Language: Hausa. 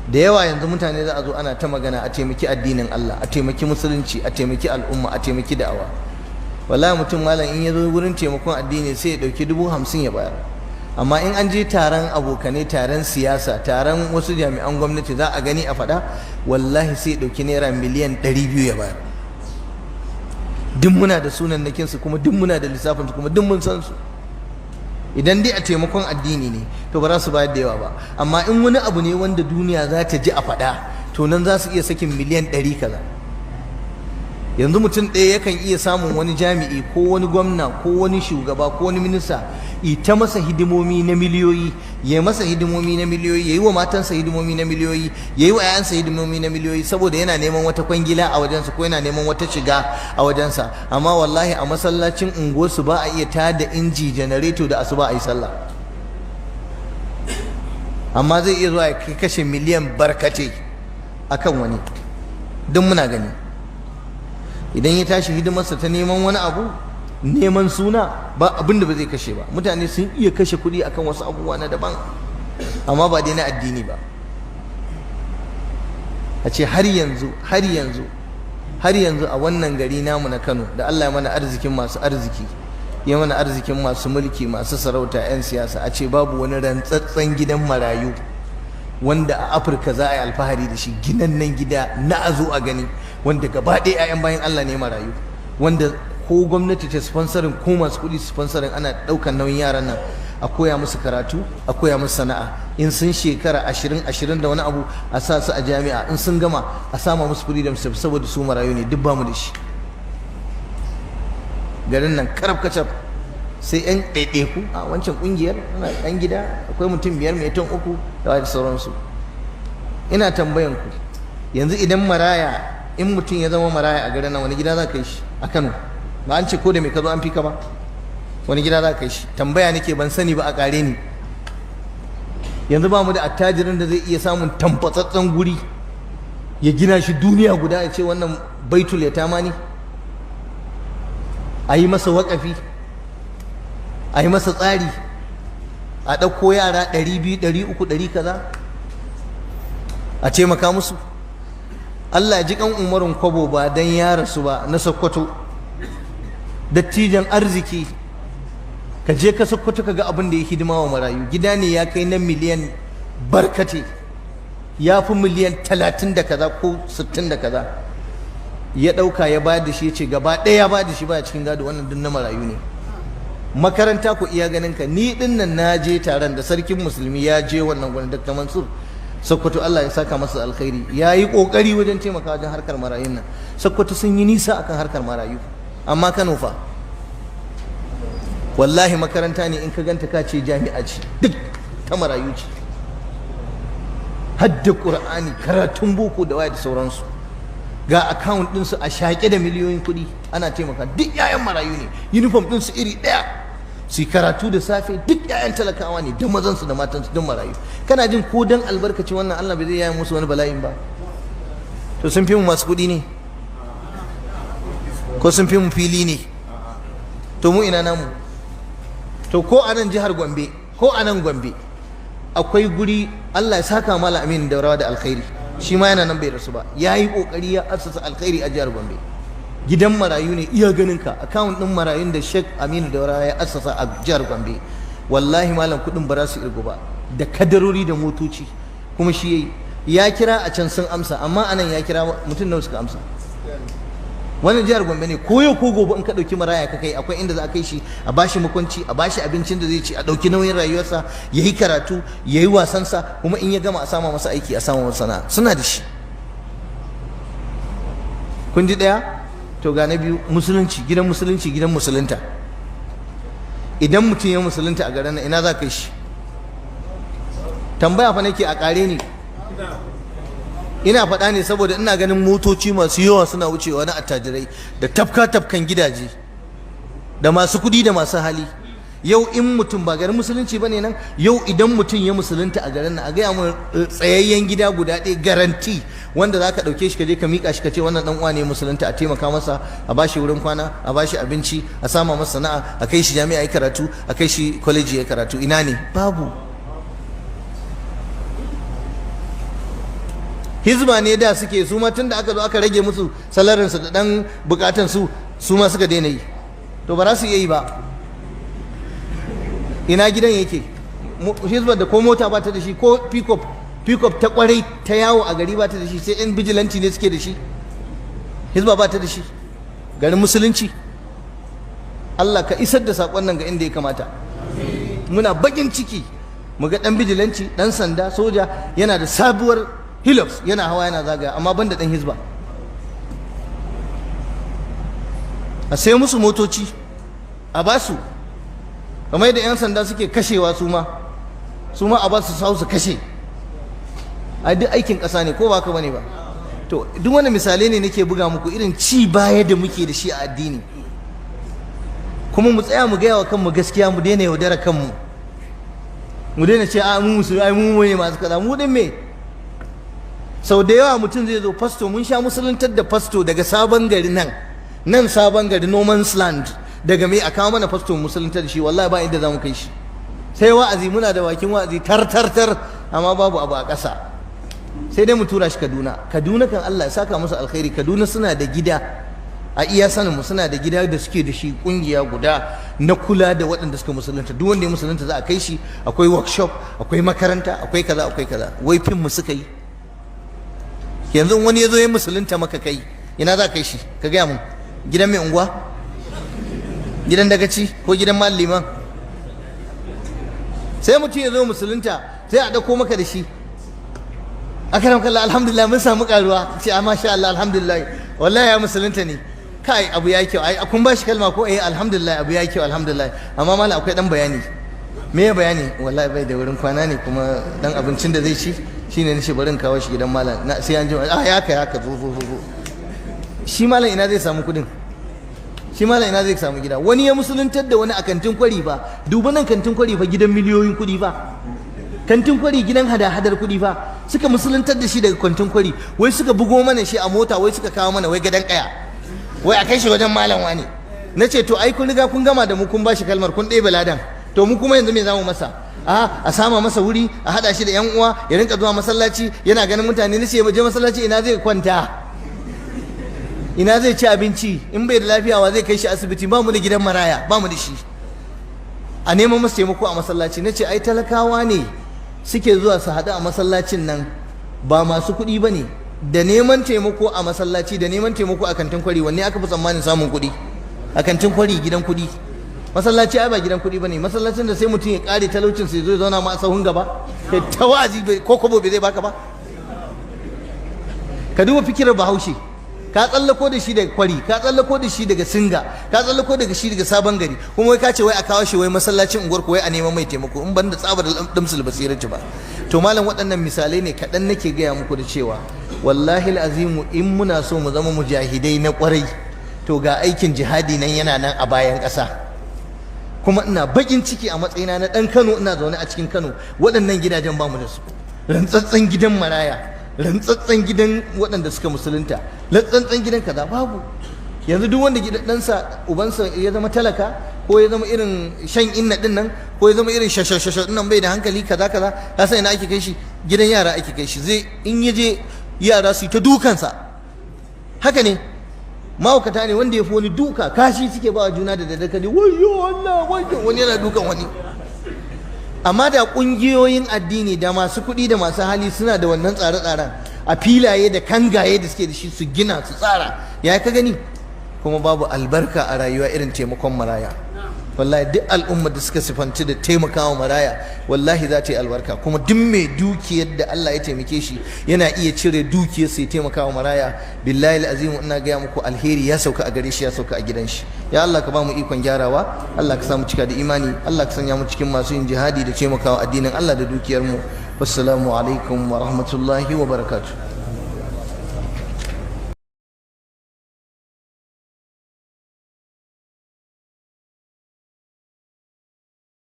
Da yawa yanzu mutane za a zo ana ta magana a taimaki addinin Allah, a taimaki musulunci, a taimaki al'umma, a taimaki da'awa. Wallahi mutum, malam, in ya zo wurin taimakon addini sai ya ɗauki 50,000 ya bayar, amma in an je taron abokanai, taron siyasa, taron wasu jami'an gwamnati, za a gani a faɗa, wallahi sai ya ɗauki naira miliyan 200 ya bayar. Duk muna da sunan su, kuma duk muna da lissafin su, kuma duk mun san su. Idan dai a taimakon addini ne, to ba za su bayar da yawa ba, amma in wani abu ne wanda duniya za ta ji a faɗa, to nan za su iya sakin miliyan 100 kaza. Yanzu mutum ɗaya yakan iya samun wani jami'i ko wani gwamna ko wani shugaba ko wani minista, ita masa hidimomi na miliyoyi, ya masa hidimomi na miliyoyi, ya yi wa matansa hidimomi na miliyoyi, ya yi wa 'ya'yansa hidimomi na miliyoyi, saboda yana neman wata kwangila a wajensa ko yana neman wata shiga a wajensa. Amma wallahi a masallacin unguwarsu ba a iya tada inji janareto da asuba a yi sallah, amma zai iya zuwa ya kashe miliyan barkatai akan wani. Duk muna gani. Idan ya tashi hidimarsa ta neman wani abu, neman suna, ba abin da ba zai kashe ba. Mutane sun iya kashe kuɗi akan wasu abubuwa na daban, amma ba dai na addini ba. A ce har yanzu, har yanzu, har yanzu a wannan gari namu na Kano, da Allah ya mana arzikin masu arziki, ya mana arzikin masu mulki, masu sarauta, 'yan siyasa, a ce babu wani rantsatsen gidan marayu wanda a Afirka za a yi alfahari da shi, ginannen gida na a zo a gani, wanda gaba ɗaya 'ya'yan bayin Allah ne marayu, wanda ko gwamnati ta sponsoring ko masu kuɗi sponsoring, ana ɗaukan nauyin yaran nan, a koya musu karatu, a koya musu sana'a, in sun shekara 20, 20 da wani abu, a sa su a jami'a, in sun gama a sama musu freedom, saboda su marayu ne. Duk bamu da shi garin nan karab kacab, sai yan ɗaiɗaiku a wancan ƙungiyar ana ɗan gida akwai mutum biyar mai ton uku da sauransu. Ina tambayan ku yanzu, idan maraya, in mutum ya zama maraya a garin nan, wani gida za ka yi shi a Kano? Ba an ce ko da mai ka zo an fi ka ba? Wani gida za ka yi shi? Tambaya nake, ban sani ba, a kare ni. Yanzu ba mu da attajirin da zai iya samun tamfatsatsen guri ya gina shi duniya guda, ya ce wannan baitul yatama ne, a yi masa waƙafi, a yi masa tsari, a ɗauko yara 200, 300, ɗari kaza, a taimaka musu. Allah ya ji kan Umarun Kwabo, ba dan ya rasu ba, na Sokoto, dattijan arziki. Ka je ka Sokoto ka ga abin da ya hidima wa marayu. Gida ne ya kai na miliyan barkate, ya fi miliyan 30 da kaza ko 60 da kaza. Ya ɗauka ya bayar da shi, ya ce gaba ɗaya ya bayar da shi, baya cikin gado, wannan duk na marayu ne. Makaranta ku iya ganin ka. Ni din nan na je taron da sarkin musulmi ya je wannan gurin, Dr. Mansur Sokoto, Allah ya saka masa alkhairi, ya yi kokari wajen taimaka wajen harkar marayun nan. Sokoto sun yi nisa akan harkar marayu, amma Kano fa? Wallahi makaranta ne in ka ganta ka ce jami'a ce, duk ta marayu ce, hadda Qur'ani, karatun boko da waya da sauransu. Ga account ɗinsu a shaƙe da miliyoyin kuɗi, ana taimaka. Duk 'ya'yan marayu ne, uniform ɗinsu iri ɗaya, su karatu da safe. Duk 'ya'yan talakawa ne, da mazansu da matansu, duk marayu. Kana jin ko dan albarkaci wannan, Allah bai zai yaya musu wani bala'in ba? To sun fi mu masu kuɗi ne, ko sun fi mu fili ne? To mu ina namu? To ko a nan jihar Gombe, ko a nan Gombe akwai guri, Allah ya saka Malam Amin Daurawa da alkhairi, shi ma yana nan bai rasu ba, ya yi kokari ya assasa alkhairi a jihar Gombe. Gidan marayu ne iya ganin ka. Account din marayun da Sheikh Aminu Daurawa ya assasa a jihar Gombe, wallahi malam, kudin ba za su irgu ba, da kadarori da motoci. Kuma shi yayi, ya kira a can sun amsa, amma anan ya kira, mutum nawa suka amsa? Wannan jihar Gombe ne. Ko yau ko gobe in ka ɗauki maraya ka kai, akwai inda za a kai shi, a bashi makwanci, a bashi abincin da zai ci, a ɗauki nauyin rayuwarsa, ya yi karatu, ya yi wasansa, kuma in ya gama a sama masa aiki, a sama masa sana'a. Suna da shi. Kun ji ɗaya? To ga na biyu: musulunci, gidan musulunci, gidan musulunta. Idan mutum ya musulunta a garin nan, ina za ka yi shi? Tambaya fa nake, a ƙare ni. Ina faɗa ne saboda ina ganin motoci masu yawa suna wucewa na attajirai, da tafka tafkan gidaje, da masu kuɗi da masu hali. Yau in mutum, ba garin musulunci bane nan, yau idan mutum ya musulunta a garin nan, a gaya mu tsayayyen gida guda ɗaya garanti wanda za ka ɗauke shi ka je ka miƙa shi, ka ce wannan ɗan uwa ne musulunta, a taimaka masa, a bashi wurin kwana, a bashi abinci, a sama masa sana'a, a kai shi jami'a ya karatu, a kai shi kwaleji ya karatu. Ina ne? Babu. Hizba ne da suke su ma tun da aka zo aka rage musu salarinsu da dan bukatan su, su ma suka daina yi. To, ba za su iya yi ba. Ina gidan yake? Hizba da ko mota ba ta da shi, ko pickup, pickup ta kwarai ta yawo a gari ba ta da shi, sai yan vigilante ne suke da shi. Hizba ba ta da shi. Garin musulunci. Allah ka isar da saƙon nan ga inda ya kamata. Muna bakin ciki mu ga dan vigilante, dan sanda, soja yana da sabuwar Hilux yana hawa yana zagaya, amma banda dan hizba. A sai musu motoci a basu, kamar yadda 'yan sanda suke kashewa, su ma a basu su su kashe. A duk aikin ƙasa ne, ko ba ka bane ba? To, duk wani misalai ne nake buga muku irin ci baya da muke da shi a addini. Kuma mu tsaya mu gaya wa kanmu gaskiya, mu daina yaudara kanmu, mu daina ce a mu musulmi, ai mu ne masu kaza. Mu din me? Sau da yawa mutum zai zo, fasto, mun sha musuluntar da fasto daga Sabon Gari nan, nan Sabon Gari, no man's land, daga mai a kawo mana fasto musuluntar da shi. Wallahi ba inda za mu kai shi sai wa'azi. Muna da bakin wa'azi tar tar tar, amma babu abu a ƙasa. Sai dai mu tura shi Kaduna. Kaduna kan Allah ya saka musu alkhairi, Kaduna suna da gida, a iya sanin mu suna da gida da suke da shi, kungiya guda na kula da waɗanda suka musulunta. Duk wanda ya musulunta za a kai shi, akwai workshop, akwai makaranta, akwai kaza, akwai kaza. Wai fin mu suka yi? Yanzu wani ya zo ya musulunta maka kai, ina za ka kai shi? Ka gaya mun. Gidan mai unguwa, gidan dagaci, ko gidan liman? Sai mutum ya zo musulunta, sai a ɗauko maka da shi: "Akaram kallah, alhamdulillah, mun samu karuwa." Ce a masha Allah, alhamdulillah, wallahi ya musulunta ne. Kai, abu ya kyau. Ai kun ba shi kalma ko? Eh, alhamdulillah, abu ya kyau, alhamdulillah. Amma malam, akwai dan bayani. Me ya bayani? Wallahi bai da wurin kwana ne, kuma dan abincin da zai ci shine nace bari in kawo shi gidan malam na, sai an ji. Ah, ya kai haka, zo zo zo. Shi malam ina zai samu kudin? Shi malam ina zai samu gida? Wani ya musuluntar da wani a Kantin Kwari fa. Duba nan Kantin Kwari fa, gidan miliyoyin kudi fa. Kantin Kwari, gidan hada-hadar kudi fa. Suka musuluntar da shi daga Kantin Kwari, wai suka bugo mana shi a mota, wai suka kawo mana wai Gadon Kaya, wai a kai shi wajen malam wani. Na ce to, ai kun riga kun gama da mu, kun ba shi kalmar, kun ɗebe ladan. To, mu kuma yanzu me zamu masa? A sama masa wuri, a haɗa shi da yan uwa, ya rinka zuwa masallaci yana ganin mutane. Na ce je masallaci, ina zai kwanta? Ina zai ci abinci? In bai da lafiya, wa zai kai shi asibiti? Ba mu da gidan maraya, ba mu da shi. A neman masa taimako a masallaci. Na ce ai talakawa ne suke zuwa su haɗu a masallacin nan, ba masu kuɗi ba ne. Da neman taimako a masallaci da neman taimako a Kantin Kwari, wanne aka fi tsammanin samun kuɗi? A Kantin Kwari, gidan kuɗi. Masallaci ai ba gidan kuɗi ba ne. Masallacin da sai mutum ya ƙare talaucin sai zo ya zauna ma a sahun gaba, kai ta wa'azi, ko kobo bai zai baka ba. Ka duba fikirar Bahaushe. Ka tsallako da shi daga Kwari, ka tsallako da shi daga Singa, ka tsallako daga shi daga Sabon Gari, kuma wai ka ce wai a kawo shi wai masallacin unguwar ku, wai a neman mai taimako, in ban da tsabar damsul basirati ba. To malam, waɗannan misalai ne kaɗan nake gaya muku da cewa wallahi azimu, in muna so mu zama mujahidai na ƙwarai, to ga aikin jihadi nan yana nan a bayan ƙasa. Kuma ina bakin ciki a matsayina na ɗan Kano, ina zaune a cikin Kano, waɗannan gidajen bamu da su. Rantsatsen gidan maraya, rantsatsen gidan waɗanda suka musulunta, rantsatsen gidan kaza, babu. Yanzu duk wanda gidan ɗansa, ubansa ya zama talaka, ko ya zama irin shan inna ɗin nan, ko ya zama irin shashashasha ɗin nan, bai da hankali, kaza kaza, ka san ina ake kai shi? Gidan yara ake kai shi. Zai in ya je, yara su yi ta dukansa. Haka ne, mahaukata ne, wanda ya fi wani duka, kashi suke ba wa juna da daddare. Kaji wayyo Allah, wayyo, wani yana dukan wani. Amma da ƙungiyoyin addini da masu kuɗi da masu hali suna da wannan tsare-tsaren a filaye da kangaye da suke da shi, su gina, su tsara, ya ka gani? Kuma babu albarka a rayuwa irin taimakon maraya. Wallahi duk al'ummar da suka sifanci da taimakawa maraya, wallahi za ta yi albarka. Kuma duk mai dukiyar da Allah ya taimake shi yana iya cire dukiyar sai taimakawa maraya, billahi azimu ina gaya muku, alheri ya sauka a gare shi, ya sauka a gidan shi. Ya Allah, ka ba mu ikon gyarawa. Allah ka sa mu cika da imani. Allah ka sanya mu cikin masu yin jihadi da taimakawa addinin Allah da dukiyar mu. Wassalamu alaikum wa rahmatullahi wa barakatuh.